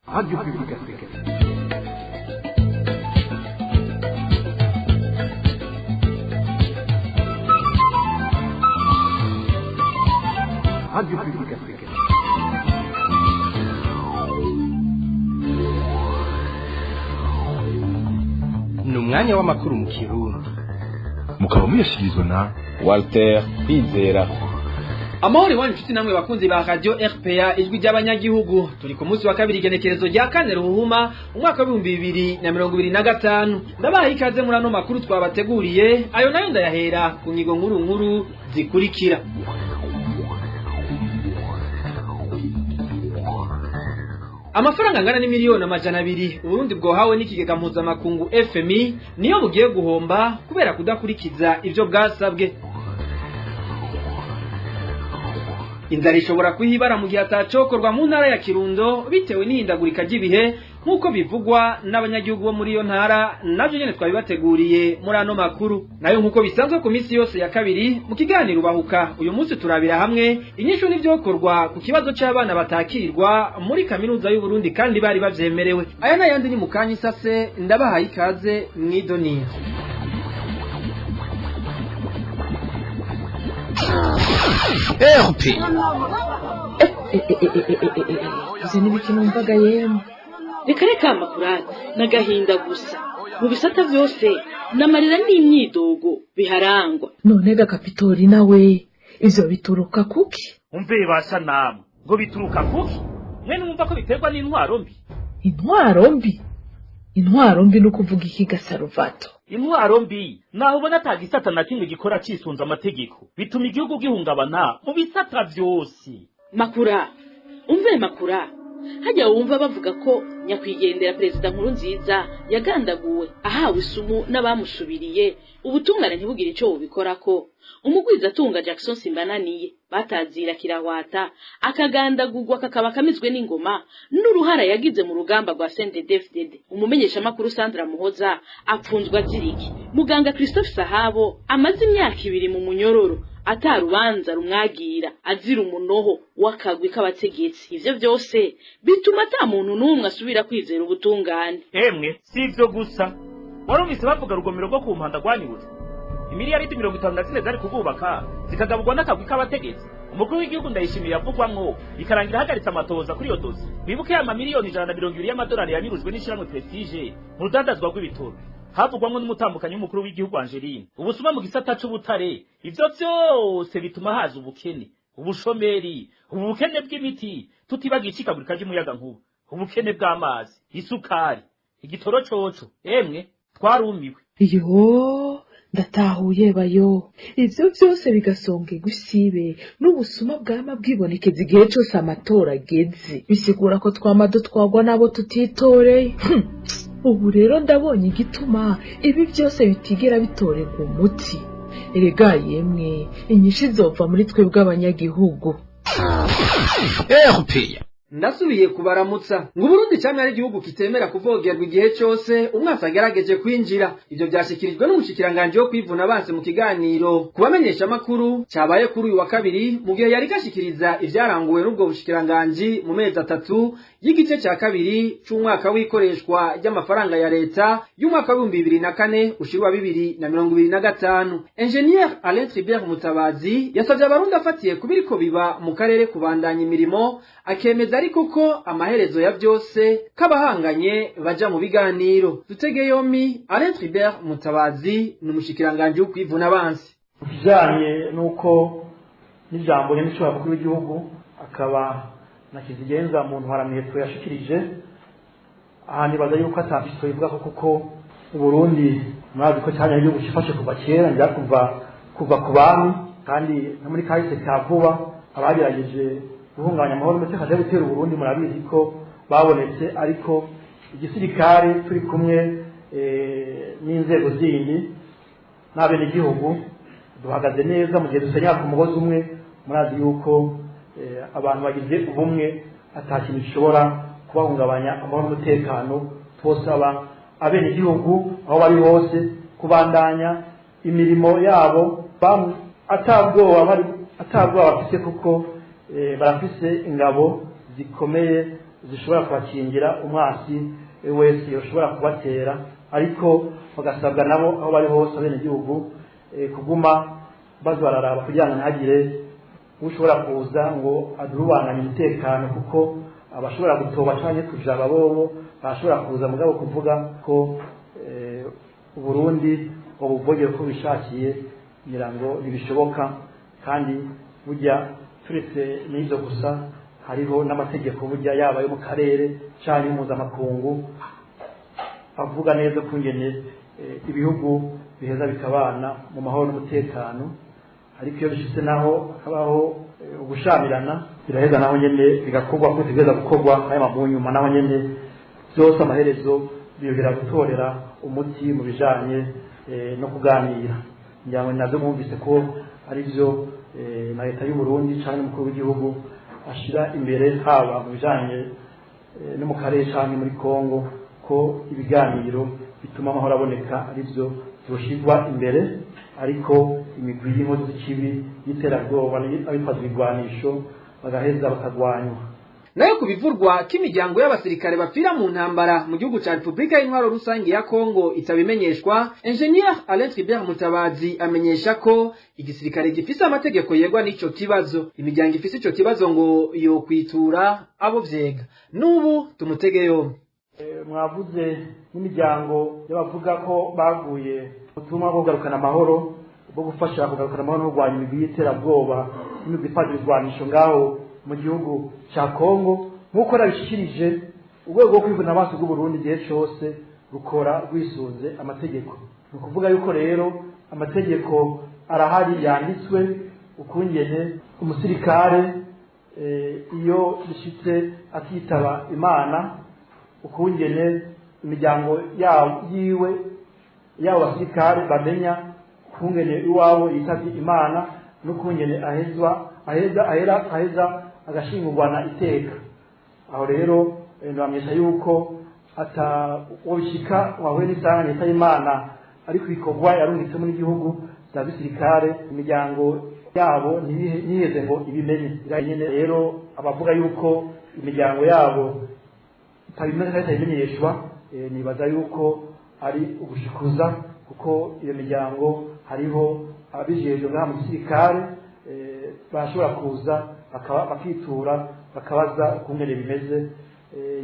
Radio Publique Africaine. Radio Publique Africaine. Ni umwanya w'amakuru mu Kirundi, mukaba muyashyikirizwa na Walter Kwizera. Amahoro iwanyu inshuti namwe bakunzi ba Radio RPA, Ijwi ry'Abanyagihugu. Turi ku munsi wa kabiri, igenekerezo rya 4 Ruhuma umwaka wa 2025. Ndabaha ikaze muri ano makuru twabateguriye. Ayo nayo ndayahera ku nyigo nkuru nkuru zikurikira. Amafaranga angana n'imiliyoni 200 Uburundi bwohawe n'ikigega mpuzamakungu FMI niyo bugiye guhomba kubera kudakurikiza ivyo bwasabwe. Inzara ishobora kuhibara mu gihe atacokorwa mu ntara ya Kirundo bitewe n'ihindagurika ry'ibihe, nk'uko bivugwa n'abanyagihugu bo muri iyo ntara. Navyo nyene twabibateguriye muri ano makuru. Nayo nk'uko bisanzwe ku minsi yose ya kabiri, mu kiganiro Bahuka, uyu munsi turabira hamwe inyishu n'ivyokorwa ku kibazo c'abana batakirwa muri Kaminuza y'u Burundi kandi bari bavyemerewe. Aya n'ayandi ni mu kanya isase. Ndabahaye ikaze mw'idoniyo. RP. Ivyo n'ibiki numvaga yemwe? Reka reka, amakurata n'agahinda gusa. Mu bisata byose n'amarira n'imyidogo biharangwa. None ga Kapitori, nawe ivyo bituruka kuki? Umve basha namwe, ngo bituruka kuki? Mwe numva ko biterwa n'intwaro mbi. Intwaro mbi? Intwaro mbi ni ukuvuga iki ga Saruvato? Intwaro mbi naho ubona ata gisata na kimwe gikora cisunze amategeko, bituma igihugu gihungabana mu bisata vyose. Makura, umve makura, hajya wumva bavuga ko nyakwigendera Perezida Nkuru Nziza yagandaguwe ahawe isumu n'abamusubiriye, ubutungane ntibugire ico bubikorako. Umugwizatunga Jackson Simbananiye batazira kirahwata akagandagurwa, kakaba kamizwe n'ingoma n'uruhara yagize mu rugamba rwa CNDD-FDD. Umumenyeshamakuru Sandra Muhoza apfunzwe aziriki. Muganga Christophe Sahabo amaze imyaka 2 mu munyororo atarubanza rumwagira, azira umunoho w'akagwi k'abategetsi. Ivyo byose bituma ata muntu n'umwe asubira kwizera ubutungane. Emwe, si ivyo gusa. Warumvise bavuga rugomero rwo ku Mpanda rwanyuze, imiliyaridi 54 zari kububaka zikagaburwa n'akagwi k'abategetsi. Umukuru w'igihugu Ndayishimiye avugwamwo, bikarangira ahagaritse amatoza kuri iyo dosi. Wibuke ya mamiliyoni 120 y'amadolari yanyurujwe n'ishirahamwe Prestige mu rudandazwa rw'ibitoro, havugwamwo n'umutambukanyi w'umukuru w'igihugu Angeline. Ubusuma mu gisata c'ubutare. Ivyo vyose bituma haza ubukene, ubushomeri, ubukene bw'imiti, tutibagiye icikagurika ry'umuyagankuba, ubukene bw'amazi, isukari, igitoro coco. Emwe, twarumiwe. Yo, ndatahuye bayo. Ivyo vyose bigasongerwa isibe n'ubusuma bwama bwibonekeza igihe cose amatora ageze, bisigura ko twama dutwarwa n'abo tutitoreye. Ubu rero ndabonye igituma ibi byose bitigera bitorerwa umuti. Erega yemwe, inyishu izova muri twebwe abanyagihugu. RP. Ndasubiye kubaramutsa. Ngo Burundi camwe ari igihugu kitemera kuvogerwa igihe cose umwasi agerageje kwinjira. Ivyo vyashikirijwe n'umushikiranganje wo kwivuna abansi mu kiganiro kubamenyesha amakuru cabaye kuri uyu wa kabiri, mu gihe yari gashikiriza ivyaranguwe n'ubwo bushikiranganji mu mezi 3 y'igice ca kabiri c'umwaka w'ikoreshwa ry'amafaranga ya leta y'umwaka wa 2004 ushirwa 2025. Engineer Alain Tribert Mutabazi yasavye Abarundi afatiye kubiriko biba mu karere kubandanya imirimo, akemeza ariko ko amaherezo ya byose kabahanganye baja mu biganiro. Dutege yomi Alain Tribert Mutabazi, ni umushikiranganje wo kwivuna abansi. Kijanye nuko n'ijambo nyamicyo mukuru w'igihugu akaba na kizigenza mu ntwaramiheto yashikirije aha, nibaza yuko atafito ivuga ko, kuko Uburundi murazi ko cyane igihugu gifashe kuva kera, njya kuva ku bami, kandi no muri kahise ka vuba abagerageje guhungabanya amahoro n'umutekano yo gutera Uburundi murabizi ko babonetse, ariko igisirikare turi kumwe n'inzego zindi n'abenegihugu duhagaze neza mu gihe dusenyera ku mugozi umwe. Murazi yuko abantu bagize ubumwe ata kintu gishobora kubahungabanya amahoro n'umutekano. Twosaba abenegihugu aho bari hose kubandanya imirimo yabo atabwoba bafise, kuko barafise ingabo zikomeye. zishobora kubakingira umwasi wese yoshobora kubatera, ariko bagasabwa nabo aho bari hose abenegihugu kuguma baza bararaba kugira ngo ntihagire ushobora kuza ngo adurubanganye umutekano, kuko abashobora gutoba canke kujaba bobo bashobora kuza, mugabo kuvuga ko Uburundi ubuvogera uko bishakiye ngira ngo ntibishoboka. Kandi burya turetse n'ivyo gusa, hariho n'amategeko burya yaba yo mu karere canke mpuzamakungu avuga neza kungene ibihugu biheza bikabana mu mahoro n'umutekano. Ariko iyo bishitse naho hakabaho ugushamirana, biraheza naho nyene bigakorwa kuko bigeza gukorwa hanyuma mu nyuma naho nyene byose amaherezo biyongera gutorera umuti mu bijanye no kuganira. Ngira ngo navyo mwumvise ko ari byo na leta y'u Burundi canke n'umukuru w'igihugu ashira imbere, haba mu bijanye no mu karere canke muri Kongo, ko ibiganiro bituma amahoro aboneka ari byo byoshirwa imbere, ariko imigwi y'inkozi z'ikibi y'iterabwoba n'abitwaza ibigwanisho bagaheza bakagwanywa. Nayo ku bivurwa k'imiryango y'abasirikare bapfira mu ntambara mu gihugu ca Republika y'Intwaro Rusange ya Kongo itabimenyeshwa, Engineer Alain Tribert Mutabazi amenyesha ko igisirikare gifise amategeko yegwa n'ico kibazo. Imiryango ifise ico kibazo ngo yokwitura abo vyega. N'ubu tumutege yombi. Mwavuze n'imiryango y'abavuga ko baguye ubutumwa bwo kugarukana amahoro, bwo gufasha kugarukana amahoro no kurwanya imigwi y'iterabwoba n'imigwi itwaje ibigwanisho ngaho mu gihugu cya Kongo. Nk'uko nabishikirije, urwego rwo kwivuna amaso rw'Uburundi igihe cose rukora rwisunze amategeko. Ni ukuvuga yuko rero amategeko arahari yanditswe ukungene umusirikare iyo bishitse akitaba Imana, ukungene imiryango yiwe yabo basirikare bamenya ukungene iwabo yitavye Imana n'ukungene ahezwa aheza ahera aheza agashingurwana iteka. Aho rero ndabamenyesha yuko ata uwo bishika wahuye n'isanganya yitaba Imana ariko ibikorwa yarungitsemo n'igihugu bya gisirikare, imiryango yabo ntiheze ngo ibimenye. Nyene rero abavuga yuko imiryango yabo itabimenya kandi itabimenyeshwa, nibaza yuko ari ugushikuza, kuko iyo miryango hariho ababijejwe ngaha mu gisirikare, bashobora kuza bakitura bakabaza ukungene bimeze,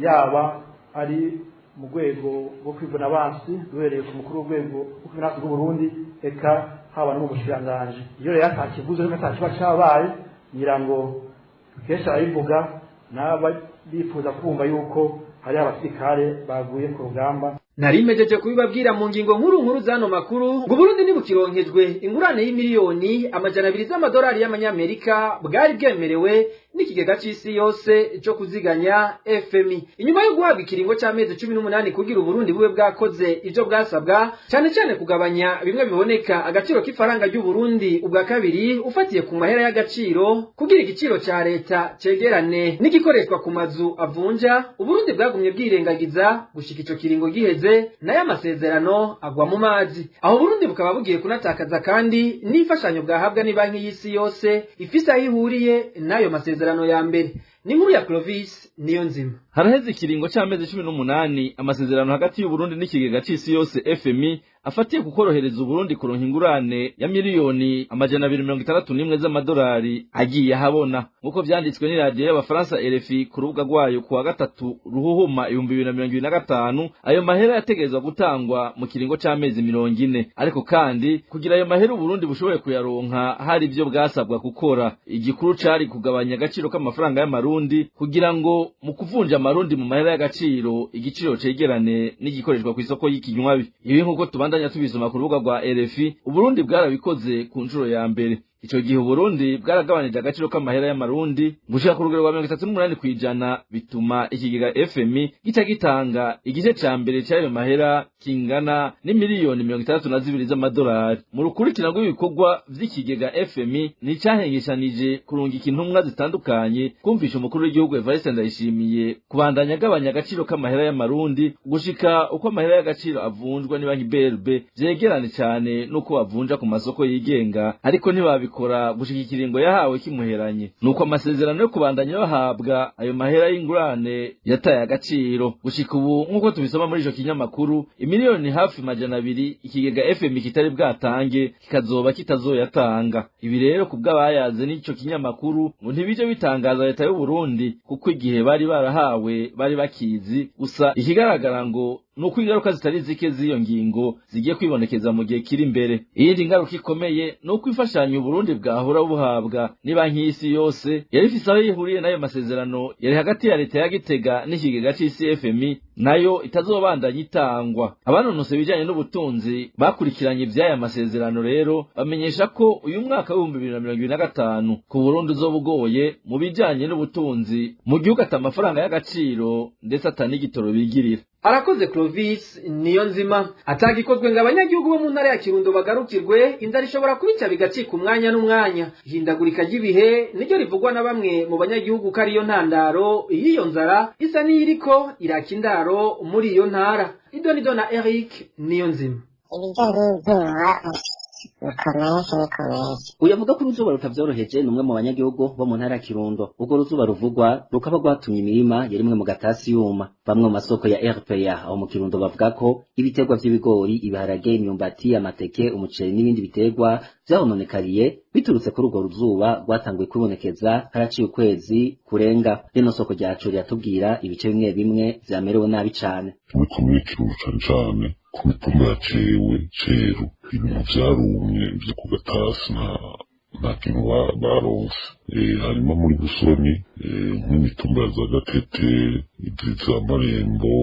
yaba ari mu rwego rwo kwivuna abansi duhereye ku mukuru w'urwego rwo kwivuna abansi rw'Uburundi, eka haba no mu bushikiranganji. Iyo rero atakivuze cyangwa atakiba cabaye, ngira ngo kenshi arabivuga n'aba bifuza kumva yuko hari abasirikare baguye ku rugamba. Nari mpejeje kubibabwira mu ngingo nkuru nkuru z'ano makuru ngo Burundi ntibukironkejwe ingurane y'imiliyoni 200 z'amadolari y'amanyamerika bwari bwemerewe n'ikigega c'isi yose co kuziganya FMI, inyuma yo guhabwa ikiringo c'amezi 18 kugira Uburundi bube bwakoze ivyo bwasabwa, cane cane kugabanya bimwe biboneka agaciro k'ifaranga ry'u Burundi ubwa kabiri ufatiye ku mahera y'agaciro, kugira igiciro ca leta cegerane n'igikoreshwa ku mazu avunja. Uburundi bwagumye bwirengagiza gushika ico kiringo giheze, nayo amasezerano agwa mu mazi. Aho Burundi bukaba bugiye kunatakaza kandi n'imfashanyo bwahabwa ni banki y'isi yose ifise aho ihuriye n'ayo masezerano ya mbere. Ni inkuru ya Clovis niyo nzima. Haraheze ikiringo c'amezi 18 amasezerano hagati y'u Burundi n'ikigega c'isi yose FMI afatiye kukorohereza Uburundi kuronka ingurane ya miliyoni 261 z'amadolari agiye ahabona, nk'uko vyanditswe n'iradiyo y'Abafaransa RFI ku rubuga rwayo kuwa gatatu Ruhuhuma 2025. Ayo mahera yategerezwa gutangwa mu kiringo c'amezi 40, ariko kandi kugira ayo mahera Uburundi bushoboye kuyaronka hari ivyo bwasabwa gukora. Igikuru cari kugabanya agaciro k'amafaranga y'amarundi kugira ngo mu kuvunja amarundi mu mahera y'agaciro igiciro cegerane n'igikoreshwa kw'isoko y'ikinywabi. Ibi nk'uko tubandanya tubisoma ku rubuga rwa RFI, Uburundi bwarabikoze ku nshuro ya mbere. Ico gihe Uburundi bwaragabanije agaciro k'amahera y'amarundi gushika ku rugero rwa 38%, bituma ikigega FMI gica gitanga igice ca mbere c'ayo mahera kingana n'imiliyoni 62 z'amadolari. Mu rukurikirana rw'ibikorwa vy'ikigega FMI nticahengeshanije kurungika intumwa zitandukanye kumvisha umukuru w'igihugu Evariste Ndayishimiye kubandanya agabanya agaciro k'amahera y'amarundi gushika uko amahera y'agaciro avunjwa ni banki BRB vyegerane cane n'uko bavunja ku masoko yigenga, ariko ntibabi azobikora gushika ikiringo yahawe kimuheranye. Nuko amasezerano yo kubandanya bahabwa ayo mahera y'ingurane yataye agaciro. Gushika ubu nk'uko tubisoma muri ico kinyamakuru, imiliyoni hafi 200 ikigega FMI kitari bwatange kikazoba kitazoyatanga. Ibi rero kubw'abayaze n'ico kinyamakuru ngo ntibije bitangaza leta y'u Burundi, kuko igihe bari barahawe bari bakizi. Gusa ikigaragara ngo nuko ingaruka zitari zike z'iyo ngingo zigiye kwibonekeza mu gihe kiri imbere. Iyindi ngaruka ikomeye nuko imfashanyo Burundi bwahora buhabwa ni banki y'isi yose yari ifise aho ihuriye n'ayo masezerano yari hagati ya leta ya Gitega n'ikigega c'isi FMI nayo itazobandanya itangwa. Abanonose bijanye n'ubutunzi bakurikiranye ivy'aya masezerano rero bamenyesha ko uyu mwaka w'ibihumbi bibiri na mirongo ibiri na gatanu ku Burundi uzoba ugoye mu bijanye n'ubutunzi mu gihugu ata amafaranga y'agaciro ndetse ata n'igitoro bigirira. Arakoze Clovis niyo nzima. Atagikozwe ngo abanyagihugu bo mu ntara ya Kirundo bagarukirwe, inzara ishobora kubica bigacika umwanya n'umwanya. Ihindagurika ry'ibihe niryo rivugwa na bamwe mu banyagihugu ko ariyo ntandaro y'iyo nzara isa n'iyiriko iraka indaro muri iyo ntara. Idonido na Eric niyo nzima. Ibijyanye n'izuba bikomeye. Uyavuga ko uruzuba rutavyoroheje ni umwe mu banyagihugu bo mu ntara ya Kirundo. Urwo ruzuba ruvugwa rukaba rwatumye imirima yarimwe mu gatasi yuma. Bamwe mu masoko ya RPA aho mu Kirundo bavuga ko ibiterwa vy'ibigori, ibiharage, imyumbati, amateke, umuceri n'ibindi biterwa vyahononekariye biturutse kuri urwo ruzuba rwatanguye kwibonekeza haraciye ukwezi kurenga. Rino soko ryacu riratubwira ibice bimwe bimwe vyamerewe nabi cane. Muri komine Kirundo cane cane ku mitumba ya Cewe, Ceru, ibintu vyarumye vyo ku gatasi nta kintu baronse. Hanyuma muri Busoni nk'imitumba ya za Gatete, za Marembo,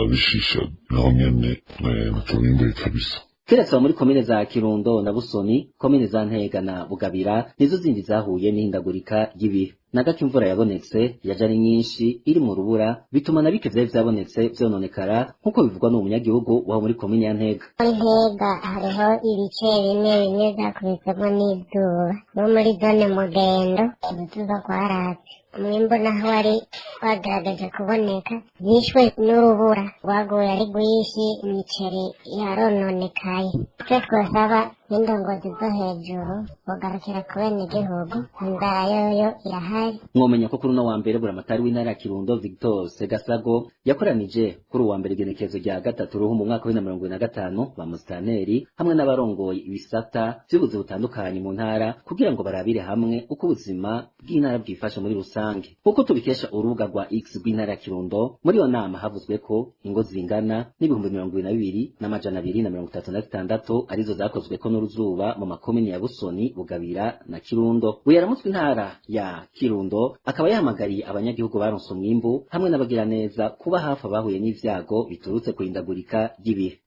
Bishisha naho nyene ntaco bimbuye kabisa. Kiretse muri komine za Kirundo na Busoni, komine za Ntega na Bugabira nizo zindi zahuye n'ihindagurika ry'ibihe. Nagako imvura yabonetse yaje ari nyinshi iri mu rubura bituma na bike vyari vyabonetse vyononekara nk'uko bivugwa n'uwo munyagihugu waho muri komine ya Ntega. Muri Ntega hariho ibice bimwe bimwe vyakubiswemwo n'izuba, no muri zone Mugendo uruzuba rwaratse. Umwimbu naho wari wagaragaje kuboneka yishwe n'urubura rwaguye ari rwinshi, imiceri yarononekaye. Icyo twasaba n'indongozi zo hejuru kugarukira ku benegihugu, inzara yoyo irahari. Mwomenya ko kuri uno wa mbere buramatari w'intara ya Kirundo Victor Segasago yakoranije kuri uwa mbere igenekerezo rya 3 ruhu mu mwaka wa 2025 ba musitanteri hamwe n'abarongoye ibisata vy'ubuzi butandukanye mu ntara kugira ngo barabire hamwe uko ubuzima bw'intara bwifashe muri rusange. Kuko tubikesha urubuga rwa X rw'intara ya Kirundo, muri iyo nama havuzwe ko ingo zingana n'ibihumbi 22,236 arizo zakozwe ko n'uruzuba mu makomini ya Busoni, Bugabira na Kirundo. Uyaramutswe intara ya Kirundo akaba yahamagariye abanyagihugu baronse umwimbu hamwe n'abagiraneza kuba hafi abahuye n'ivyago biturutse kuhindagurika ry'ibihe.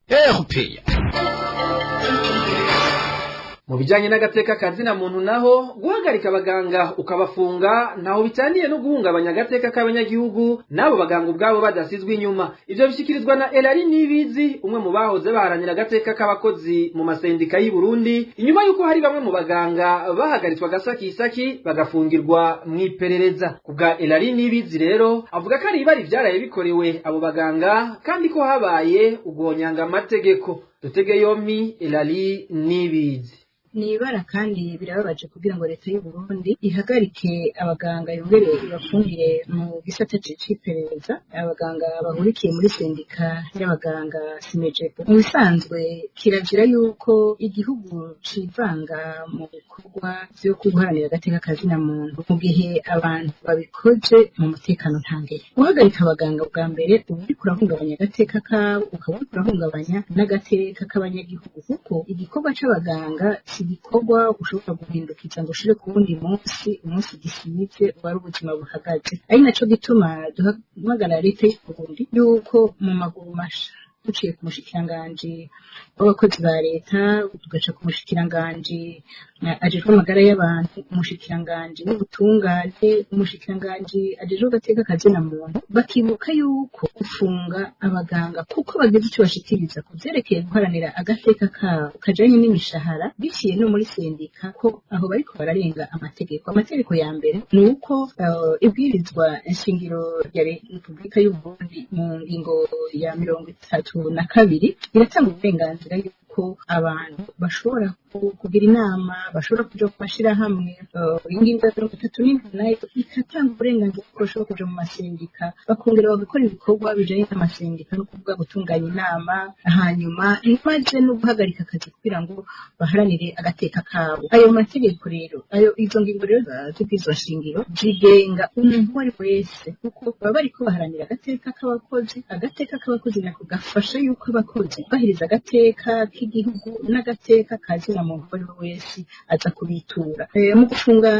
Mu bijanye n'agateka kazina muntu naho, guhagarika abaganga ukabafunga ntaho bitaniye no guhungabanya agateka k'abanyagihugu n'abo baganga ubwabo badasizwe inyuma. Ivyo bishikirizwa na Elari Nibizi, umwe mu bahoze baharanira agateka k'abakozi mu masendika y'i Burundi, inyuma yuko hari bamwe mu baganga bahagaritswe agasakisaki bagafungirwa mw'iperereza. Kubwa Elari Nibizi rero avuga ko ari ibari vyaraye bikorewe abo baganga kandi ko habaye uguhonyanga amategeko. Dutege yompi Elari Nibizi. Ni ibara kandi birababaje kugira ngo leta y'u Burundi ihagarike abaganga yongere ibafungire mu gisata c'iperereza, abaganga bahurikiye muri sendika y'abaganga Simejepo. Mu bisanzwe kirazira yuko igihugu civanga mu bikorwa vyo guharanira agateka kazina muntu mu gihe abantu babikoze mu mutekano ntangere. Guhagarika abaganga bwa mbere uba uriko urahungabanya agateka kabo, ukaba uriko urahungabanya n'agateka k'abanyagihugu, kuko igikorwa c'abaganga igikorwa ushobora guhindukiza ngo ushire ku wundi munsi, umunsi gisize wari ubuzima buhagaze. Ari naco gituma duhamagara leta y'u Burundi yuko mu maguru masha duciye ku mushikiranganji w'abakozi ba leta, tugaca ku mushikiranganji ajejwe amagara y'abantu, umushikiranganji w'ubutungane, umushikiranganji ajejwe agateka kazina muntu, bakibuka yuko gufunga abaganga kuko bagize ico bashikiriza ku vyerekeye guharanira agateka kabo kajanye n'imishahara biciye no muri sendika, ko aho bariko bararenga amategeko. Amategeko ya mbere ni uko ibwirizwa nshingiro ya Repubulika y'u Burundi mu ngingo ya 32 iratanga uburenganzira yuko abantu bashobora kugira inama, bashobora kuja ku mashirahamwe. Ingingo ya 37 nayo igatanga uburenganzira ko bashobora kuja mu masendika, bakongera bagakora ibikorwa bijanye n'amasendika, no kuvuga gutunganya inama, hanyuma maze no guhagarika akazi kugira ngo baharanire agateka kabo. Ayo mategeko rero, ayo izo ngingo rero z'ubwizo shingiro zigenga umuntu uwo ari wese, kuko baba bariko baharanira agateka k'abakozi. Agateka k'abakozi nako gafasha yuko abakozi bahiriza agateka k'igihugu n'agateka kazina muntu uwo ari we wese aza kubitura. Mu gufunga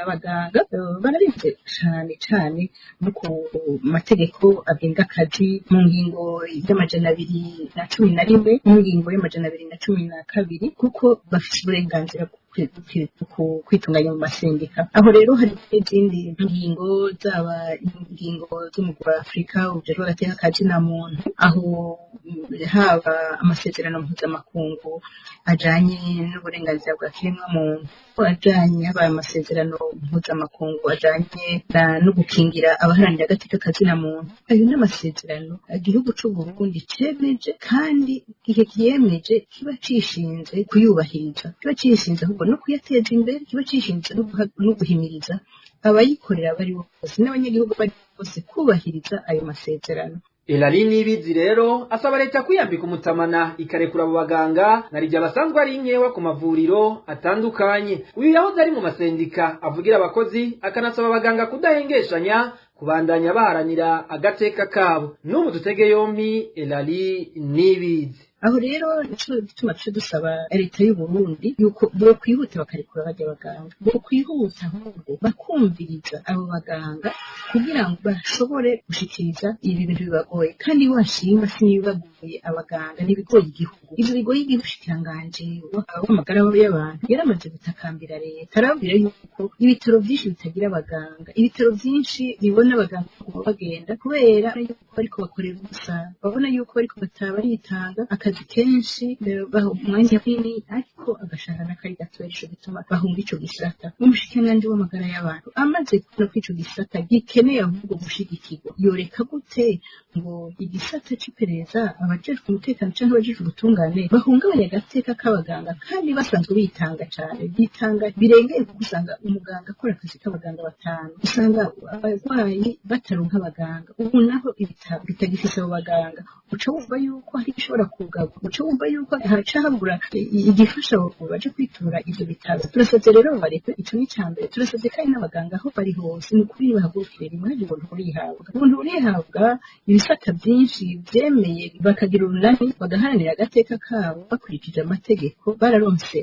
abaganga bararenze cane cane no ku mategeko agenga akazi, mu ngingo y'211 n'ingingo y'212, kuko bafise uburenganzira kwitunganya mu masendika. Aho rero hari n'izindi ngingo, zaba ingingo z'umugwi wa Afurika ujejwe agateka ka zina muntu, aho haba amasezerano mpuzamakungu ajanye n'uburenganzira bwa kiremwamuntu, ajanye haba amasezerano mpuzamakungu ajanye no gukingira abaharanira agateka ka zina muntu. Ayo n'amasezerano igihugu c'u Burundi cemeje, kandi igihe kiyemeje kiba cishinze kuyubahiriza, kiba cishinze ahubwo no kuyateza imbere, kiba cishinze no guhimiriza abayikorera bari bose n'abanyagihugu bari bose kubahiriza ayo masezerano. Elali Nibizi rero asaba leta kwiyambika umutamana ikarekura abo baganga na rya basanzwe ari inkewa ku mavuriro atandukanye. Uyu yahoze ari mu masendika avugira abakozi, akanasaba abaganga kudahengeshanya kubandanya baharanira agateka kabo. N'ubu dutege yompi Elali Nibizi. Aho rero nico gituma tuce dusaba leta y'u Burundi yuko bokwihuta bakarekura barya baganga, bokwihuta ahubwo bakumviriza abo baganga kugira ngo bashobore gushikiriza ibi bintu bibagoye. Kandi washima sinibagoye abaganga, n'ibigoye igihugu. Ivyo bigoye igihugu, umushikiranganji w'amagara y'abantu yaramaze gutakambira leta, arababwira yuko ibitaro vyinshi bitagira abaganga, ibitaro vyinshi bibona abaganga bagenda kubera yuko bariko bakorera ubusa, babona yuko bariko bataba baritanga akazi kenshi, baha umwanya munini ariko agashahara n'akari gatoya, ico gituma bahunga ico gisata. Umushikiranganji w'amagara y'abantu amaze kubona ko ico gisata gikeneye ahubwo gushigikirwa, yoreka gute ngo igisata c'iperereza, abajejwe umutekano canke abajejwe ubutungane bahungabanya agateka k'abaganga, kandi basanzwe bitanga cane, bitanga birengeye, kuko usanga umuganga akora akazi k'abaganga batanu, usanga abarwayi bataronka abaganga. Ubu naho ibitaro bitagifise abo baganga, uca wumva yuko hari ishobora kugarwa, uca wumva yuko haca habura igifasha abo baje kwitura ivyo bitaro. Turasavye rero bareke, ico ni ica mbere. Turasavye kandi n'abaganga aho bari hose, ni ukuri bahagurukire rimwe, hari ubuntu burihabwa, ubuntu burihabwa ibisata byinshi vyemeye, bakagira urunani bagaharanira agateka kabo bakurikije amategeko, bararonse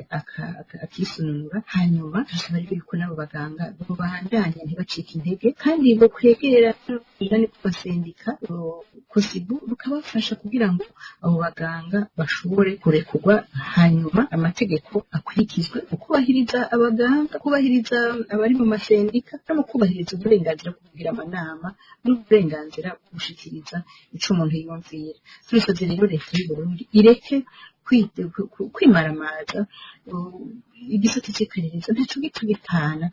akisununura. Hanyuma turasaba rero yuko n'abo baganga bobandanya ntibacike intege, kandi bokwegera urunani rw'abasendika kosibu rukabafasha kugira ngo abo baganga bashobore kurekurwa, hanyuma amategeko akurikizwe mu kubahiriza abaganga, kubahiriza abari mu masendika, no mu kubahiriza uburenganzira bwo kugira amanama n'uburenganzira bwo gushikiriza ico umuntu yiyumvira. Turasavye rero leta y'u Burundi ireke kwimaramaza igisata c'iperereza, ntaco gito gitana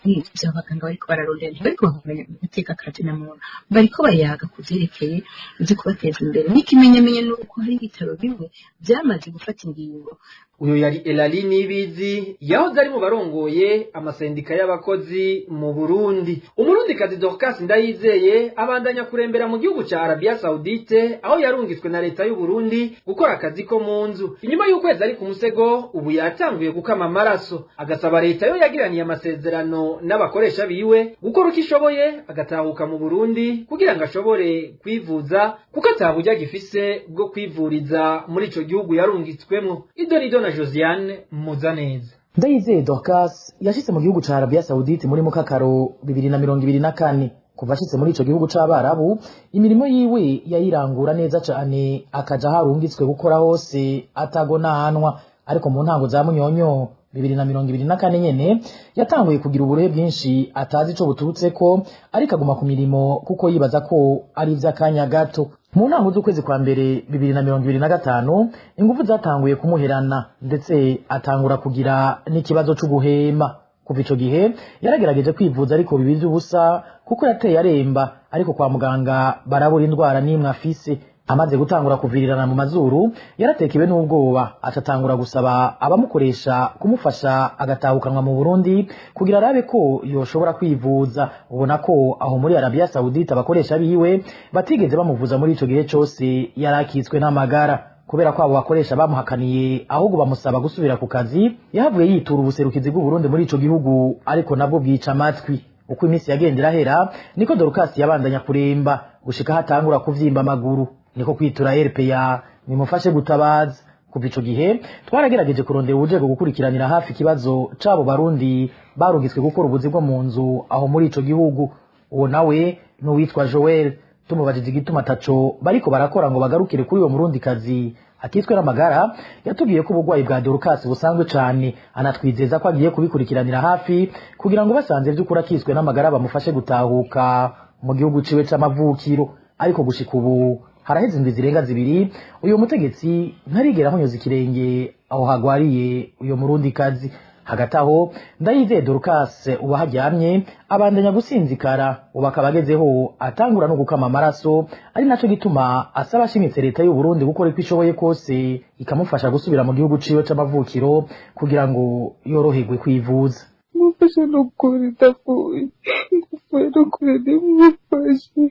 n'ivyo abaganga bariko bararondera. Ntibariko bahungabanya agateka ka zina muntu, bariko bayaga ku vyerekeye ivyo kubateza imbere. N'ikimenyamenya nuko hari ibitaro bimwe vyamaze gufata ingingo. Uyu yari Elali Nibizi yahoze ari mu barongoye amasendika y'abakozi mu Burundi. Umurundikazi Dorcas Ndayizeye abandanya kurembera mu gihugu ca Arabia Saudite, aho yarungitswe na leta y'u Burundi gukora akazi ko mu nzu. Inyuma y'ukwezi ari ku musego, ubu yatanguye gukama amaraso, agasaba leta yo yagiraniye amasezerano n'abakoresha biwe gukora uko ishoboye agatahuka mu Burundi kugira ngo ashobore kwivuza, kuko ataburyo agifise bwo kwivuriza muri ico gihugu yarungitswemwo. Idonido na Josiane Muzaneza. Ndayizeye Dorcas yashitse mu gihugu ca Arabia Saudite muri mukakaro 2024. Kuva ashitse muri ico gihugu c'Abarabu, imirimo yiwe yayirangura neza cane, akaja harungitswe gukora hose atagonahanwa. Ariko mu ntango za munyonyo 2024 nyene yatanguye kugira uburuhe bwinshi atazi ico buturutseko, ariko aguma ku mirimo kuko yibaza ko ari ivy'akanya gato. Mu ntango z'ukwezi kwa mbere 2025 ingufu zatanguye kumuherana, ndetse atangura kugira n'ikibazo c'uguhema. Kuva ico gihe yaragerageje kwivuza ariko bibize ubusa, kuko yateye aremba, ariko kwa muganga barabura indwara n'imwe afise. Amaze gutangura kuvirirana mu mazuru, yaratekewe n'ubwoba, acatangura gusaba abamukoresha kumufasha agatahukanwa mu Burundi kugira arabe ko yoshobora kwivuza. Ubona ko aho muri Arabia Saudite abakoresha biwe batigeze bamuvuza muri ico gihe cose yarakitswe n'amagara. Kubera ko abo bakoresha bamuhakaniye ahubwo bamusaba gusubira ku kazi, yahavuye yitura ubuserukizi bw'u Burundi muri ico gihugu, ariko nabwo bwica amatwi. Uko iminsi yagenda irahera niko Dorcas yabandanya kuremba gushika hatangura kuvyimba amaguru, niko kwitura RPA nimufashe gutabaza. Kuva ico gihe twaragerageje kurondera uwujejwe gukurikiranira hafi ikibazo c'abo Barundi barungitswe gukora ubuzi bwo mu nzu aho muri ico gihugu. Uwo nawe n'uwitwa Joel. Tumubajije igituma ataco bariko barakora ngo bagarukire kuri uwo murundi kazi akitwe n'amagara, yatubwiye ko ubugwayi bwa Dorcas busanzwe cane, anatwizeza ko agiye kubikurikiranira hafi kugira ngo basanze vy'ukuri akiswe n'amagara bamufashe gutahuka mu gihugu ciwe c'amavukiro. Ariko gushika ubu haraheze indwi zirenga 2 uyu mutegetsi ntarigera ahonyoza ikirenge aho hagwariye uyo murundi kazi. Hagati aho Ndayizeye Dorcas uba haryamye abandanya gusinzikara, ubu akaba agezeho atangura no gukama amaraso, ari naco gituma asaba ashimitse leta y'u Burundi gukora uko ishoboye kose ikamufasha gusubira mu gihugu ciwe c'amavukiro kugira ngo yoroherwe kwivuza. Mufashe nukuri ndapfuye, ndapfuye nukuri nimufashe,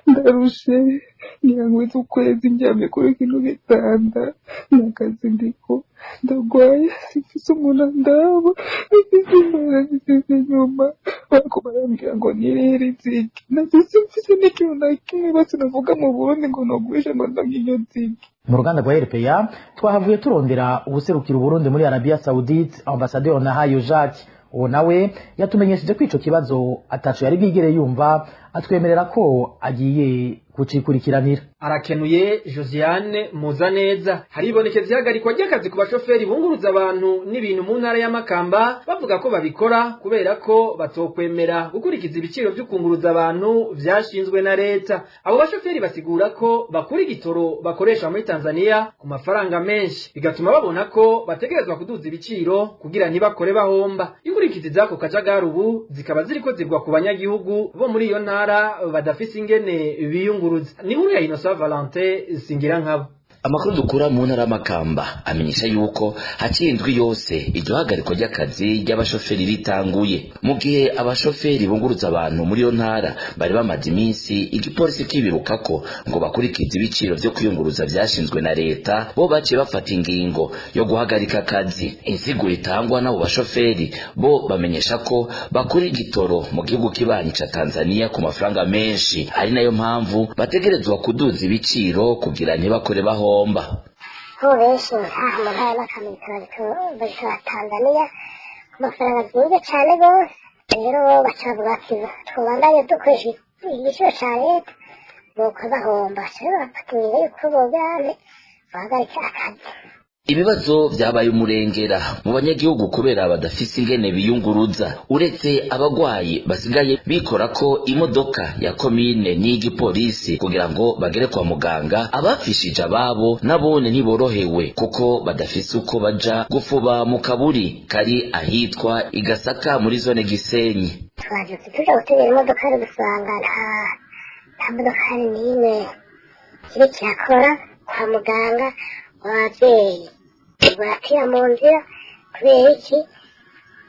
ndarushe, ngira ukwezi ndyamye kuri kino gitanda, nakazi ndiko ndagwaye, simfise umuntu andaba, simfise imbere, simfise inyuma, bariko barambwira ngo nirire inzige, navyo simfise n'ikintu na kimwe basi navuga mu Burundi ngo nogurishe ngo ndonke iyo nzige. Mu ruganda rwa RPA twahavuye turondera ubuserukira Burundi muri Arabia Saoudite, Ambassadeur Nahayo Jacques. Uwo nawe yatumenyesheje ko ico kibazo ataco yari bwigere yumva, atwemerera ko agiye kucikurikiranira. Arakenuye Josiane Muzaneza. Haribonekeza ihagarikwa ry'akazi ku bashoferi bunguruza abantu n'ibintu mu ntara ya Makamba, bavuga ko babikora kubera ko batokwemera gukurikiza ibiciro vy'ukunguruza abantu vyashinzwe na leta. Abo bashoferi basigura ko bakura igitoro bakoresha muri Tanzania ku mafaranga menshi, bigatuma babona ko bategerezwa kuduza ibiciro kugira ntibakore bahomba. Inkurikizi z'ako kajagari ubu zikaba ziriko zigwa ku banyagihugu bo muri iyo ntara badafise ingene biyunguruza. Ni nkuru ya Innocent Valentin Singirankabo. Amakuru dukura mu ntara y'Amakamba amenyesha yuko haciye indwi yose iryo hagarikwa ry'akazi ry'abashoferi ritanguye, mu gihe abashoferi bunguruza abantu muri iyo ntara bari bamaze iminsi igipolisi kibirukako ngo bakurikize ibiciro vyo kwiyunguruza vyashinzwe na leta, bo baciye bafata ingingo yo guhagarika akazi. Insiguro itangwa n'abo bashoferi bo bamenyesha ko bakura igitoro mu gihugu kibanyi ca Tanzania ku mafaranga menshi, ari nayo mpamvu bategerezwa kuduza ibiciro kugira ntibakore baho. Ho benshi nkaha mu ntara y'Amakamba babikora Tanzania ku mafaranga meza cane gose. Rero baca bavuga ati tubandanye dukoresha igiciro ca leta bokora bahomba, rero bafata ingingo yuko bogane bahagarika akazi. Ibibazo vyabaye umurengera mu banyagihugu kubera badafise ingene biyunguruza, uretse abagwayi basigaye bikora ko imodoka ya komine n'igipolisi kugira ngo bagere kwa muganga. Abafishije ababo nabone ntiborohewe kuko badafise uko baja gufuba mu kaburi kari ahitwa Igasaka muri zone Gisenyi. Twaje tuja gutegera imodoka dusanga nta modoka n'imwe kiri kirakora kwa muganga. Abavyeyi barapfira mu nzira kubera iki?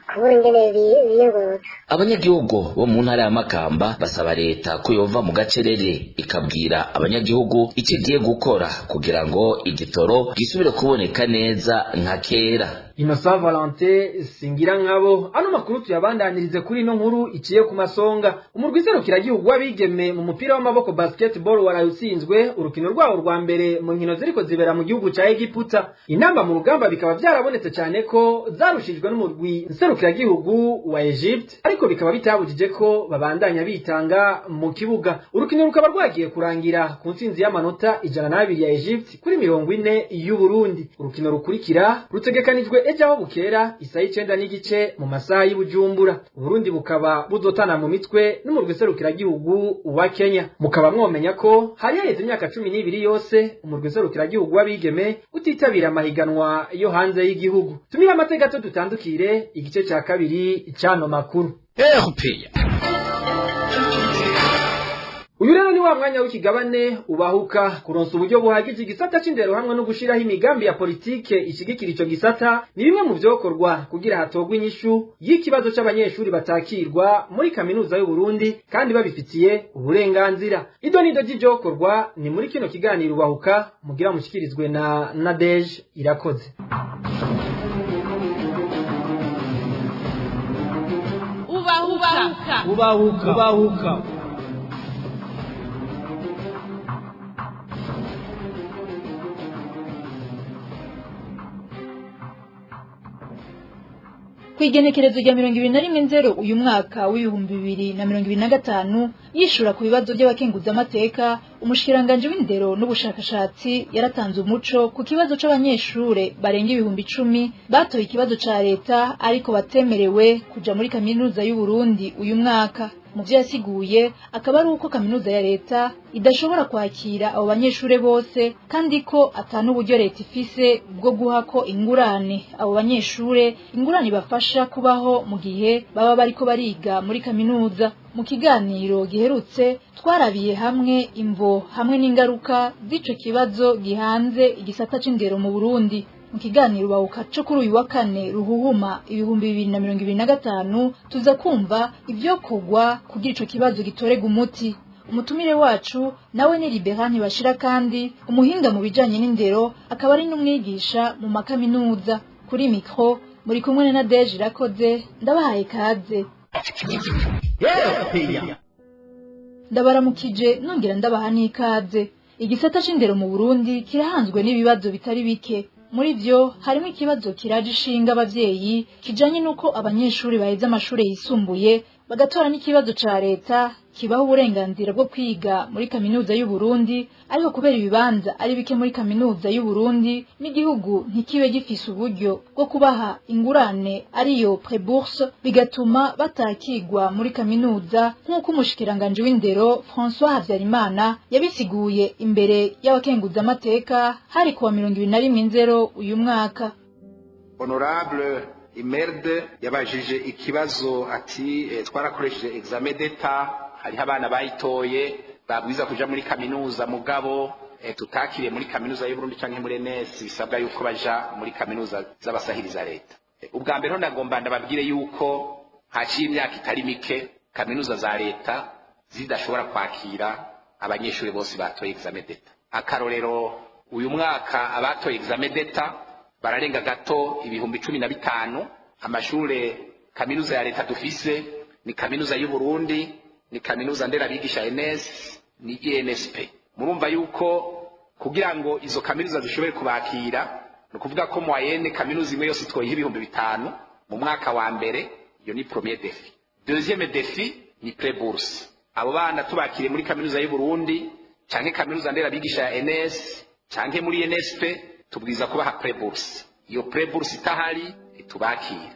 Kubura ingene biyunguruza. Abanyagihugu bo mu ntara ya Makamba basaba leta ko yova mu gacerere ikabwira abanyagihugu icyo igiye gukora kugira ngo igitoro gisubire kuboneka neza nka kera. Innocent Valentin Singirankabo. Ano makuru tuyabandanirize kuri ino nkuru iciye ku masonga. Umurwi serukiragihugu w'abigeme mu mupira w'amaboko basketball warayutsinzwe urukino rwawo rwa mbere mu nkino ziriko zibera mu gihugu ca Egiputa. Inamba mu rugamba bikaba vyarabonetse cane ko zarushijwe n'umurwi serukiragihugu wa Egypt, ariko bikaba bitabujije ko babandanya bitanga mu kibuga. Urukino rukaba rwagiye kurangira ku ntsinzi y'amanota 102 ya Egypt kuri 40 y'u Burundi. Urukino rukurikira rutegekanijwe ejo aho bukera isaha 9:15 mu masaha y'Ibujumbura. Uburundi bukaba buzotana mu mitwe n'umurwi serukiragihugu wa Kenya. Mukaba mwomenya ko hari haheze imyaka 12 yose umurwi serukiragihugu w'abigeme utitabira amahiganwa yo hanze y'igihugu. Tumira amateka gato dutandukire igice ca kabiri c'ano makuru. Uyu rero ni ni wa mwanya w'ikigabane ubahuka. Kuronsa uburyo buhagije igisata c'indero hamwe no gushiraho imigambi ya politike ishigikira ico gisata ni bimwe mu vyokorwa kugira hatogwe inyishu y'ikibazo c'abanyeshuri batakirwa muri kaminuza y'u Burundi kandi babifitiye uburenganzira. Ido nido ry'ivyokorwa ni muri kino kiganiro ubahuka mugira mushikirizwe na Nadege Irakoze. Ubahuka. Ubahuka. Ubahuka. Kw'igenekerezo rya 21 uyu mwaka w'2025 yishura ku bibazo by'abakenguzamateka, umushikiranganje w'indero n'ubushakashatsi yaratanze umuco ku kibazo c'abanyeshure barenga 10,000 batoye ikibazo ca leta ariko batemerewe kuja muri kaminuza y'u Burundi uyu mwaka. Mu vyo yasiguye akaba ari uko kaminuza ya leta idashobora kwakira abo banyeshure bose, kandi ko atanu uburyo leta ifise bwo guha ko ingurane abo banyeshure, ingurane bafasha kubaho mu gihe baba bariko bariga muri kaminuza. Mu kiganiro giherutse twarabiye hamwe imvo hamwe n'ingaruka z'ico kibazo gihanze igisata c'indero mu Burundi. Mu kiganiro bahuka co kuri uyu wa kane ruhuhuma 2025 tuza kumva ivyo kugwa kugira ico kibazo gitorega umuti. Umutumire wacu nawe ni Liberani Bashira, kandi umuhinga mu bijanye n'indero, akaba ari n'umwigisha mu makaminuza. Kuri micro muri kumwe na Nadege Irakoze, ndabahaye kaze. Ndabaramukije nongera ndabaha n'ikaze. Igisata c'indero mu Burundi kirahanzwe n'ibibazo bitari bike. Muri vyo harimo ikibazo kiraje ishinga abavyeyi kijanye nuko abanyeshuri baheze amashure yisumbuye bagatora n'ikibazo ca leta kibaho uburenganzira bwo kwiga muri kaminuza y'u Burundi, ariko kubera ibibanza ari bike muri kaminuza y'u Burundi n'igihugu ntikibe gifise uburyo bwo kubaha ingurane ariyo pré-bourse, bigatuma batakigwa muri kaminuza nk'uko umushikiranganje w'indero François Habyarimana yabisiguye imbere y'abakenguzamateka hari kuwa 21 uyu mwaka. Honorable Imerde yabajije ikibazo ati twarakoresheje examen d'etat, hariho abana bayitoye babwiza kuja muri kaminuza mugabo tutakiriye muri kaminuza y'u Burundi canke muri NS, bisabwa yuko baja muri kaminuza z'abasahiriza leta. Ubwa mbere nagomba ndababwire yuko haciye imyaka itari mike kaminuza za leta zidashobora kwakira abanyeshuri bose batoye examen d'etat. Akarorero, uyu mwaka abatoye examen d'etat bararenga gato 15,000. Amashure kaminuza ya leta dufise ni kaminuza y'u Burundi, ni kaminuza nderabigisha NS, ni INSP. Murumva yuko kugira ngo izo kaminuza zishobore kubakira, ni ukuvuga ko moyenne kaminuza imwe yose twoyiha 5,000 mu mwaka wa mbere. Iyo ni premier défi. Deuxième défi ni pré-bourse. Abo bana tubakiriye muri kaminuza y'u Burundi canke kaminuza nderabigisha ya NS canke muri NSP, tubwiza kubaha pré-bourse. Iyo pré-bourse itahari itubakira.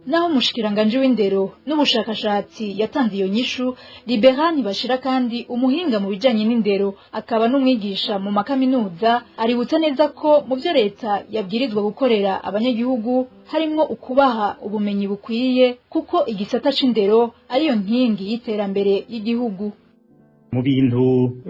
Naho umushikiranganje w'indero n'ubushakashatsi yatanze iyo nyishu, Liberani Bashira kandi umuhinga mu bijanye n'indero akaba n'umwigisha mu makaminuza, aributsa neza ko mu byo leta yabwirizwa gukorera abanyagihugu harimwo ukubaha ubumenyi bukwiye, kuko igisata c'indero ariyo nkingi y'iterambere y'igihugu. Mu bintu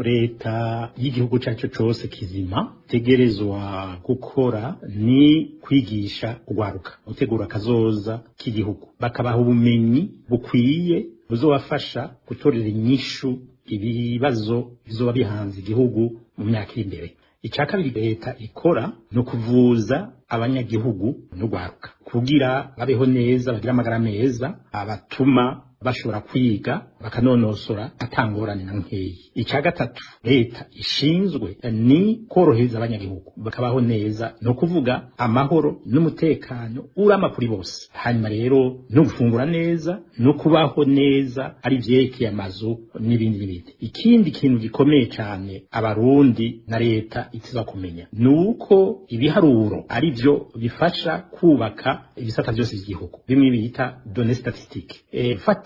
leta y'igihugu cyacu cose kizima tegerezwa gukora ni kwigisha urwaruka, gutegura akazoza k'igihugu, bakabaha ubumenyi bukwiye buzobafasha gutorera inyishu ibibazo bizoba bihanze igihugu mu myaka iri imbere. Icya kabiri leta ikora ni ukuvuza abanyagihugu n'urwaruka kugira babeho neza, bagire amagara meza abatuma bashobora kwiga bakanonosora atangorane na nkeyi. Icya gatatu leta ishinzwe ni korohereza abanyagihugu bakabaho neza, no kuvuga amahoro n'umutekano urama kuri bose. Hanyuma rero no gufungura neza no kubaho neza ari vyerekeye amazu n'ibindi n'ibindi. Ikindi kintu gikomeye cyane abarundi na leta itiza kumenya nuko ibiharuro ari byo bifasha kubaka ibisata byose by'igihugu, bimwe bita données statistiques.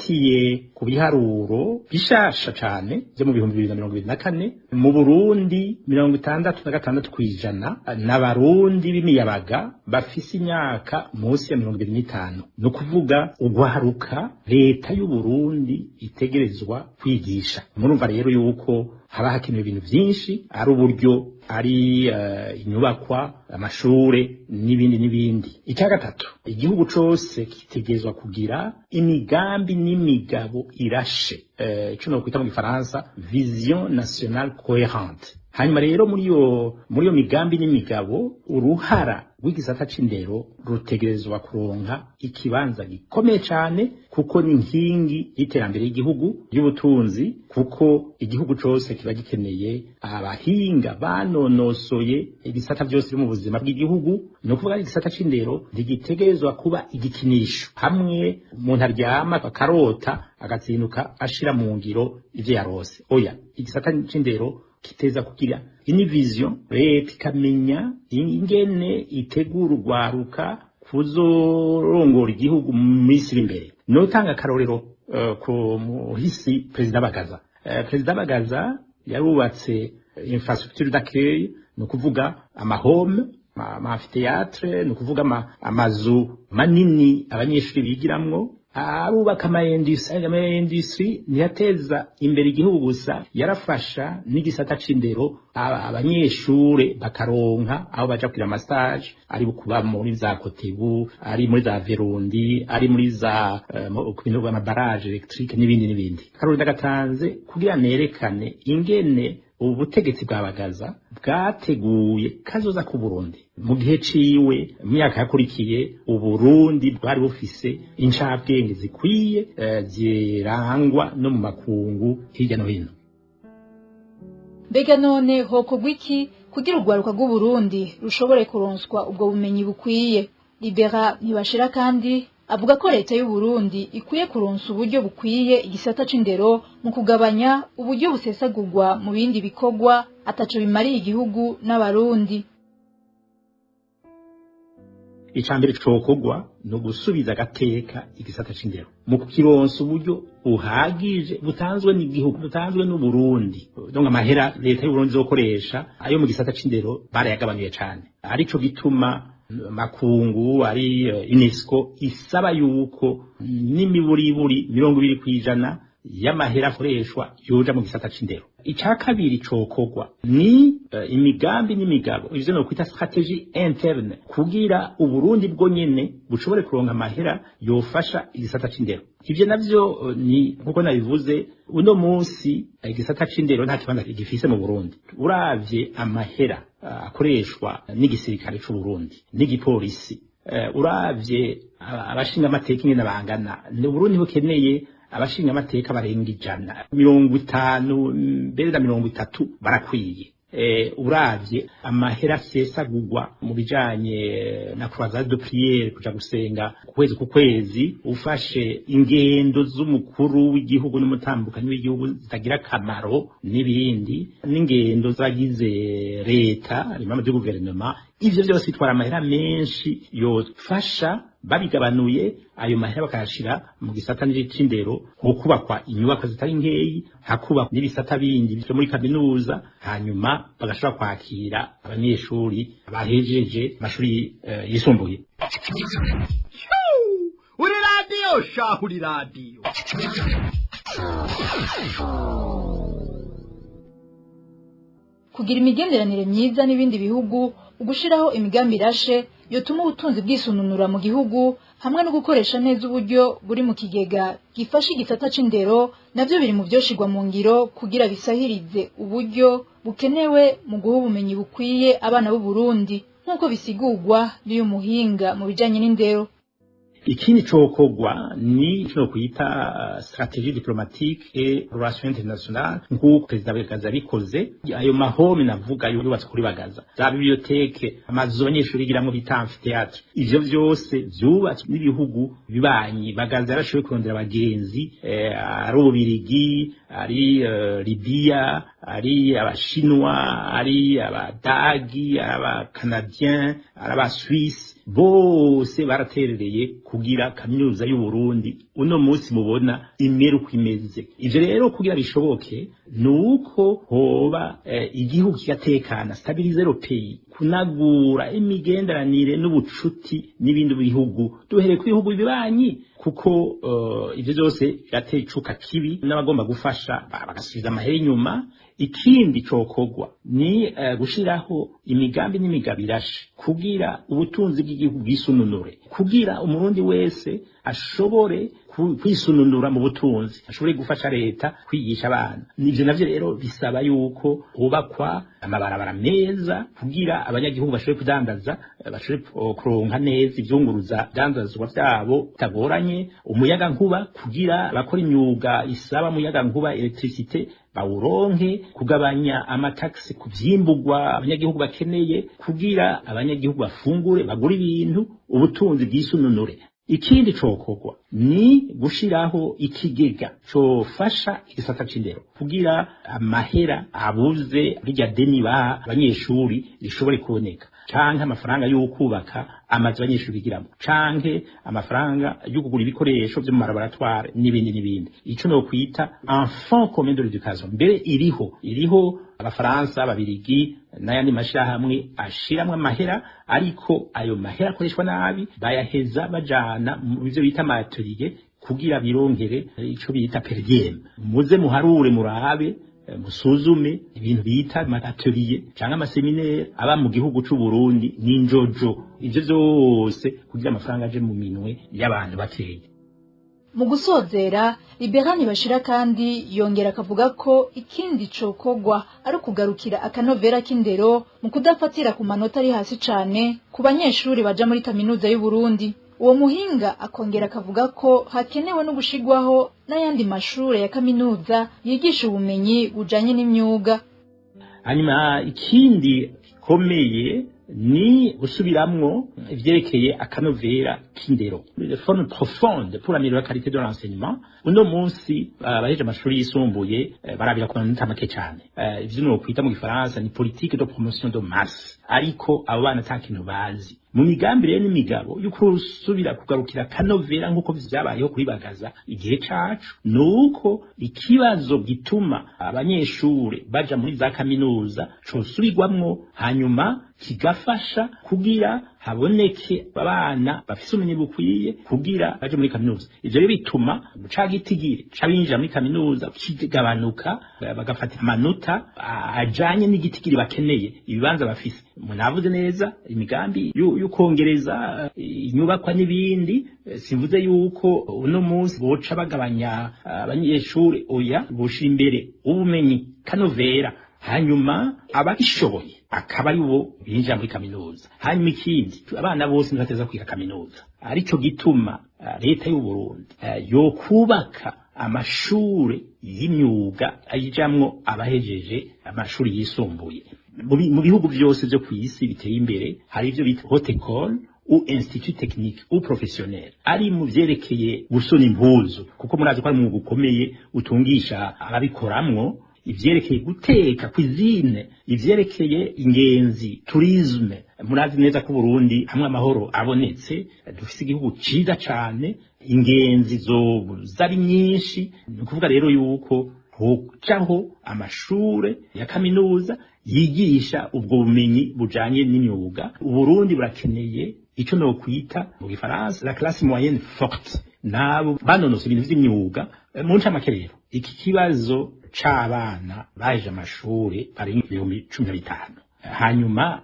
Mfatiye ku biharuro bishasha cane byo mu 2024 mu Burundi, 66% n'abarundi b'imiyabaga bafise imyaka munsi ya 25, no kuvuga ugwaruka leta y'u Burundi itegerezwa kwigisha. Murumva rero yuko haba hakenewe ibintu vyinshi, ari uburyo, ari inyubakwa, amashure n'ibindi n'ibindi. Icya gatatu, igihugu cose kitegerezwa kugira imigambi n'imigabo irashe, ico nokwita mu gifaransa vision nationale cohérente. Hanyuma rero muri iyo migambi n'imigabo, uruhara rw'igisata c'indero rutegerezwa kuronka ikibanza gikomeye cane, kuko ni inkingi y'iterambere y'igihugu, y'ubutunzi, kuko igihugu cose kiba gikeneye abahinga banonosoye ibisata byose byo mu buzima bw'igihugu. Ni ukuvuga igisata c'indero ntigitegerezwa kuba igikinisho hamwe umuntu aryama akarota agazinduka ashira mu ngiro ivyo yarose. Oya, igisata c'indero kiteza kugira ini vision, leta ikamenya ingene itegura urwaruka kuzorongora igihugu mu minsi iri imbere. Notanga akarorero ku muhisi Perezida Bagaza. Perezida Bagaza yarubatse infrastructure d'accueil, ni ukuvuga amahome, ama amphithéâtre, ni ukuvuga amazu manini abanyeshuri bigiramwo. Arubaka ama industrie. Ntiyateza imbere igihugu gusa, yarafasha n'igisata c'indero, abanyeshure bakaronka aho baja kugira ama stage, ari kuba muri za Kotebu, ari muri za Verundi, ari muri za ku bintu ama barrage électrique n'ibindi n'ibindi. Karori ndagatanze kugira nerekane ingene ubu butegetsi bwa Bagaza bwateguye kazoza ku Burundi. Mu gihe ciwe, mu myaka yakurikiye, Uburundi bwari bufise incabwenge zikwiye, zirangwa no mu makungu hirya no hino. Mbega none hokorwa iki kugira urwaruka rw'Uburundi rushobore kuronswa ubwo bumenyi bukwiye? Libera Ntibashira kandi avuga ko leta y'u Burundi ikwiye kuronsa uburyo bukwiye igisata c'indero mu kugabanya uburyo busesagurwa mu bindi bikorwa ataco bimariye igihugu n'abarundi. Icambere cokorwa ni ugusubiza agateka igisata c'indero mu kukironsa uburyo buhagije butanzwe n'igihugu, butanzwe n'Uburundi. Donc amahera leta y'Uburundi izokoresha ayo mu gisata c'indero barayagabanuye cane, arico gituma makungu ari UNESCO isaba yuko n'imiburiburi 20% y'amahera akoreshwa yoja mu gisata c'indero. Icya kabiri cokorwa ni imigambi n'imigabo, ivyo no kwita stratégie interne, kugira Uburundi bwo nyene bushobore kuronka amahera yofasha igisata c'indero. Ivyo navyo ni nkuko nabivuze, uno munsi igisata c'indero nta kibanza gifise mu Burundi. Uravye amahera akoreshwa n'igisirikare c'u Burundi n'igipolisi, uravye abashinga amateka ingene bangana, ni Burundi bukeneye abashinga amateka barenga 150, mbere na 30 barakwiye. Uravye amahera asesagurwa mu bijanye na croisade de prière, kuja gusenga ku kwezi ku kwezi, ufashe ingendo z'umukuru w'igihugu n'umutambukanyi w'igihugu zitagira akamaro n'ibindi, n'ingendo z'abagize leta, impamvu de guverinoma, ivyo vyose bitwara amahera menshi yofasha babigabanuye, ayo mahera bakayashira mu gisata c'indero, kubakwa inyubako zitari nkeyi, hakubakwa n'ibisata bindi byo muri kaminuza, hanyuma bagashobora kwakira abanyeshuri bahejeje amashuri yisumbuye. Uri radiyo shahu, uri radiyo. Kugira imigenderanire myiza n'ibindi bihugu, ugushiraho imigambi irashe yotuma ubutunzi bwisununura mu gihugu, hamwe no gukoresha neza uburyo buri mu kigega gifasha igisata c'indero, navyo biri mu vyoshirwa mu ngiro kugira bisahirize uburyo bukenewe mu guha ubumenyi bukwiye abana b'u Burundi, nk'uko bisigurwa n'uyu muhinga mu bijanye n'indero. Ikindi cokorwa ni kino kwita stratégie diplomatique et relations internationales, nk'uko Perezida Bagaza yabikoze. Ayo mahome navuga yubatse kuri Bagaza, za bibliothèque, amazu abanyeshuri bigiramwo bita amphithéâtre, ivyo vyose vyubatswe n'ibihugu bibanyi. Bagaza yarashoboye kurondera abagenzi, ari Ububirigi, ari Libya, ari Abashinwa, ari Abadagi, ari Abacanadien, ari Abaswisse, bose baraterereye kugira kaminuza y'u Burundi uno munsi mubona imere uko imeze. Ivyo rero kugira bishoboke nuko hoba igihugu kigatekana, stabiliser le pays, kunagura imigenderanire n'ubucuti n'ibindi bihugu, duhereye ku bihugu bibanyi, kuko ivyo byose birateye icuka kibi n'abagomba gufasha bagasubiza amahera inyuma. Ikindi cokogwa ni gushiraho imigambi n'imigabo irashe kugira ubutunzi bw'igihugu bwisununure, kugira umurundi wese ashobore kwisununura mu butunzi, ashobore gufasha leta kwigisha abana. Nivyo navyo rero bisaba yuko hubakwa amabarabara meza kugira abanyagihugu bashobore kudandaza, bashobore kuronka neza ivyunguruza dandazwa vyabo bitagoranye, umuyaga nkuba kugira abakora imyuga isaba umuyaga nkuba electricité bawuronke, kugabanya amataxi ku vyimbugwa abanyagihugu bakeneye kugira abanyagihugu bafungure, bagure ibintu, ubutunzi bwisununure. Ikindi cokogwa ni gushiraho ikigega cofasha igisata c'indero kugira amahera abuze rirya deni baha abanyeshuri rishobore kuboneka, canke amafaranga y'ukubaka amazu abanyeshuri bigiramo, canke amafaranga yo kugura ibikoresho vyo mu laboratoire n'ibindi n'ibindi. Ico no kwita un fonds commun de l'éducation mbere iriho abafaransa, ababirigi n'ayandi mashirahamwe ashiramwe amahera, ariko ayo mahera akoreshwa nabi, bayaheza bajana mu bivyo bita amatelier kugira bironkere ico bita per diem. Muze muharure, murabe, musuzume ibintu bita amatelier canke amaseminaire aba mu gihugu c'u Burundi n'injojo, ivyo vyose kugira amafaranga aje mu minwe y'abantu bakeya. Mu gusozera, Liberani Bashira kandi yongera akavuga ko ikindi cokogwa ari ukugarukira akanovera k'indero mu kudafatira ku manota ari hasi cane ku banyeshuri baja muri kaminuza y'u Burundi. Uwo muhinga akongera akavuga ko hakenewe no gushigwaho n'ayandi mashure ya kaminuza yigisha ubumenyi bujanye n'imyuga. Hanyuma ikindi gikomeye ni gusubiramwo ivyerekeye akanovera k'indero, réforme profonde pour améliorer la qualité de l'enseignement. Uno munsi abaheje amashuri yisumbuye barabira ku manota make cane, ivyo no kwita mu gifaransa ni politique de promotion de masse, ariko abo bana ata kintu bazi. Mu migambi rero n'imigabo y'uko usubira kugarukira kanovera nk'uko vyabayeho kuri Bagaza igihe cacu, nuko ikibazo gituma abanyeshure baja muri za kaminuza cosubirwamwo, hanyuma kigafasha kugira haboneke abana bafise ubumenyi bukwiye kugira baje muri kaminuza. Ivyo rero bituma ca gitigiri c'abinjira muri kaminuza kigabanuka, bagafata amanota ajanye n'igitigiri bakeneye, ibibanza bafise. Munavuze neza imigambi y'ukongereza inyubakwa n'ibindi. Simvuze yuko uno munsi boca bagabanya abanyeshure, oya, boshira imbere ubumenyi kanovera, hanyuma ababishoboye akaba ari bo binjira muri kaminuza. Hanyuma ikindi, abana bose ntibateza kwiga kaminuza, arico gituma leta y'u Burundi yokubaka amashure y'imyuga ayijamwo abahejeje amashuri yisumbuye. Mu bihugu vyose vyo kw'isi biteye imbere hari ivyo bita haute école ou institut technique ou professionnel, ari mu vyerekeye gusona impuzu, kuko murazi ko ari umwuga ukomeye utungisha ababikoramwo, ivyerekeye guteka cuisine, ivyerekeye ingenzi tourisme. Murazi neza ko Burundi hamwe amahoro abonetse dufise igihugu ciza cane, ingenzi zoza ari nyinshi. Ni ukuvuga rero yuko hojaho amashure ya kaminuza yigisha ubwo bumenyi bujanye n'imyuga. Uburundi burakeneye ico no kwita mu gifaransa la classe moyenne forte, nabo banonose ibintu vy'imyuga. Mu ncamake rero, iki kibazo c'abana baheje amashure bari 15,000, hanyuma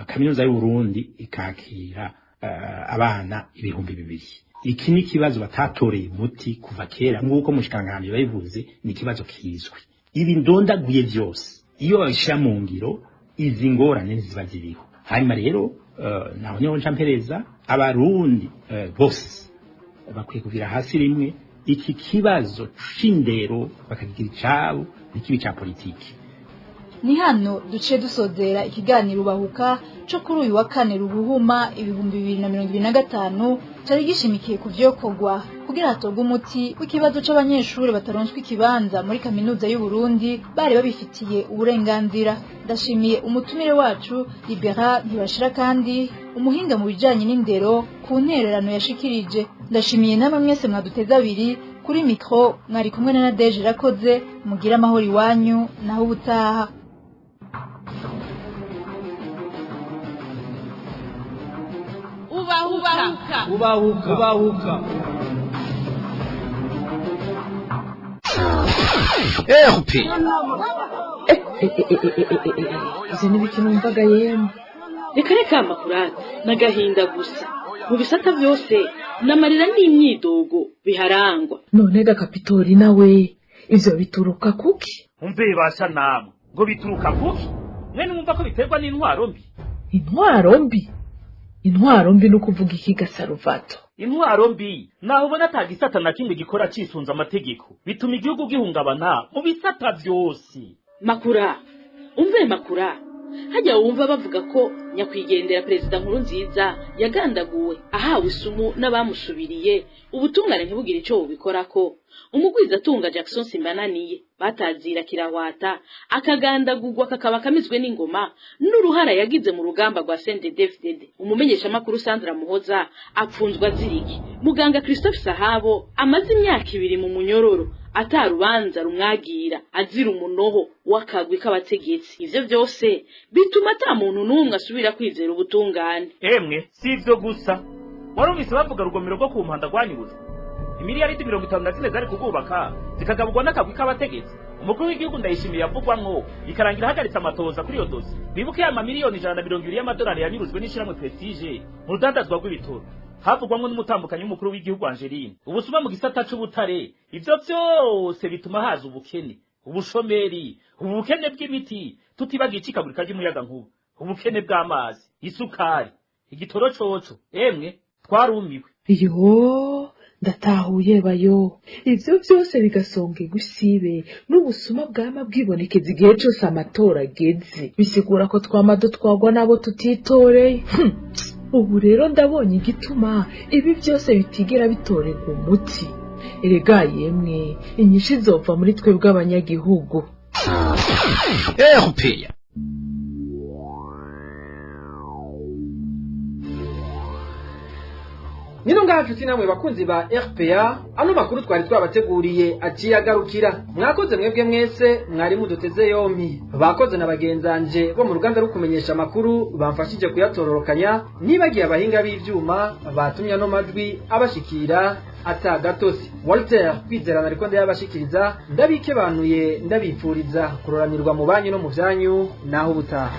kaminuza y'u Burundi ikakira abana 2000, iki ni ikibazo batatoreye umuti kuva kera nk'uko mushikiranganji babivuze, ni ikibazo kizwi. Ibi ndondaguye vyose iyo babishira mu ngiro, izi ngorane ziba ziriho. Hanyuma rero naho niho nca mpereza, abarundi bose bakwiye kuvira hasi rimwe iki kibazo c'indero bakagira icabo n'ikibi ca politiki. Ni hano duce dusozera ikiganiro Ubahuka co kuri uyu wa kane ruhuhuma 2025 cari gishimikiye ku vyokorwa kugira hatorwe umuti w'ikibazo c'abanyeshuri bataronswa ikibanza muri kaminuza y'u Burundi bari babifitiye uburenganzira. Ndashimiye umutumire wacu Libera Ntibashira kandi umuhinga mu bijanye n'indero ku ntererano yashikirije. Ndashimiye namwe mwese mwaduteze abiri kuri mikro, mwari kumwe na Nadege Irakoze. Mugira amahoro iwanyu naho ubutaha. Ubahuka. Ubahuka. Ubahuka. RP. Ivyo ni biki numvaga yemwe? Reka reka Makurata, n'agahinda gusa. Mu bisata byose n'amarira n'imyidogo biharangwa. None ga Kapitori nawe, ivyo bituruka kuki? Umve basha namwe, ngo bituruka kuki? Mwene mwumva ko biterwa n'intwaro mbi. Intwaro mbi? Intwaro mbi no kuvuga iki Gasaruvato? Intwaro mbi naho ubona ata gisata na kimwe gikora cisunze amategeko, bituma igihugu gihungabana mu bisata byose. Makura, umve Makura, hajya wumva bavuga ko nyakwigendera perezida Nkurunziza yagandaguwe ahawe isumu n'abamusubiriye, ubutungane ntibugire ico bubikorako. Umugwizatunga Jackson Simbananiye batazira kirahwata akagandagurwa kakaba kamizwe n'ingoma n'uruhara yagize mu rugamba rwa CNDD-FDD. Umumenyeshamakuru Sandra Muhoza apfunzwa aziriki. Muganga Christophe Sahabo amaze imyaka 2 mu munyororo atarubanza rumwagira azira umunoho w'akagwi k'abategetsi. Ivyo byose bituma ata muntu n'umwe asubira kwizera ubutungane. Emwe si ivyo gusa, warumvise bavuga rugomero rwo ku mpanda rwanyuze imiliyaridi 54 zari kugubaka zikagaburwa n'akagwi k'abategetsi. Umukuru w'igihugu Ndayishimiye yavugwamwo ikarangira ahagaritse amatoza kuri iyo dosi. Bibuke ya mamiliyoni 120 y'amadolari yanyurujwe n'ishirahamwe Prestige mu rudandazwa rw'ibitoro, havugwamwo n'umutambukanyi w'umukuru w'igihugu Angeline. Ubusuma mu gisata c'ubutare, ivyo vyose bituma haza ubukene, ubushomeri, ubukene bw'imiti, tutibagiye icikagurika ry'umuyagankuba, ubukene bw'amazi, isukari, igitoro coco. Emwe twarumiwe. Yo, ndatahuye bayo. Ivyo byose bigasongerwa isibe n'ubusuma bwama bwibonekeza igihe cose amatora ageze, bisigura ko twama dutwagwa n'abo tutitoreye. Ubu rero ndabonye igituma ibi byose bitigera bitorerwa umuti. Erega yemwe, inyishu izova muri twebwe abanyagihugu. RP. Nino ngaha nshuti namwe bakunzi ba RPA, ano makuru twari twabateguriye aciye agarukira. Mwakoze mwebwe mwese mwari muduteze yompi. Bakoze na bagenzanje bo mu ruganda rukumenyesha amakuru bamfashije kuyatororokanya, nibagiye abahinga b'ivyuma batumye ano majwi abashikira atagatose. Walter Kwizerana ariko ndayabashikiriza, ndabikebanuye ndabipfuriza kuroranirwa mu banyu no mu vyanyu, naho ubutaha.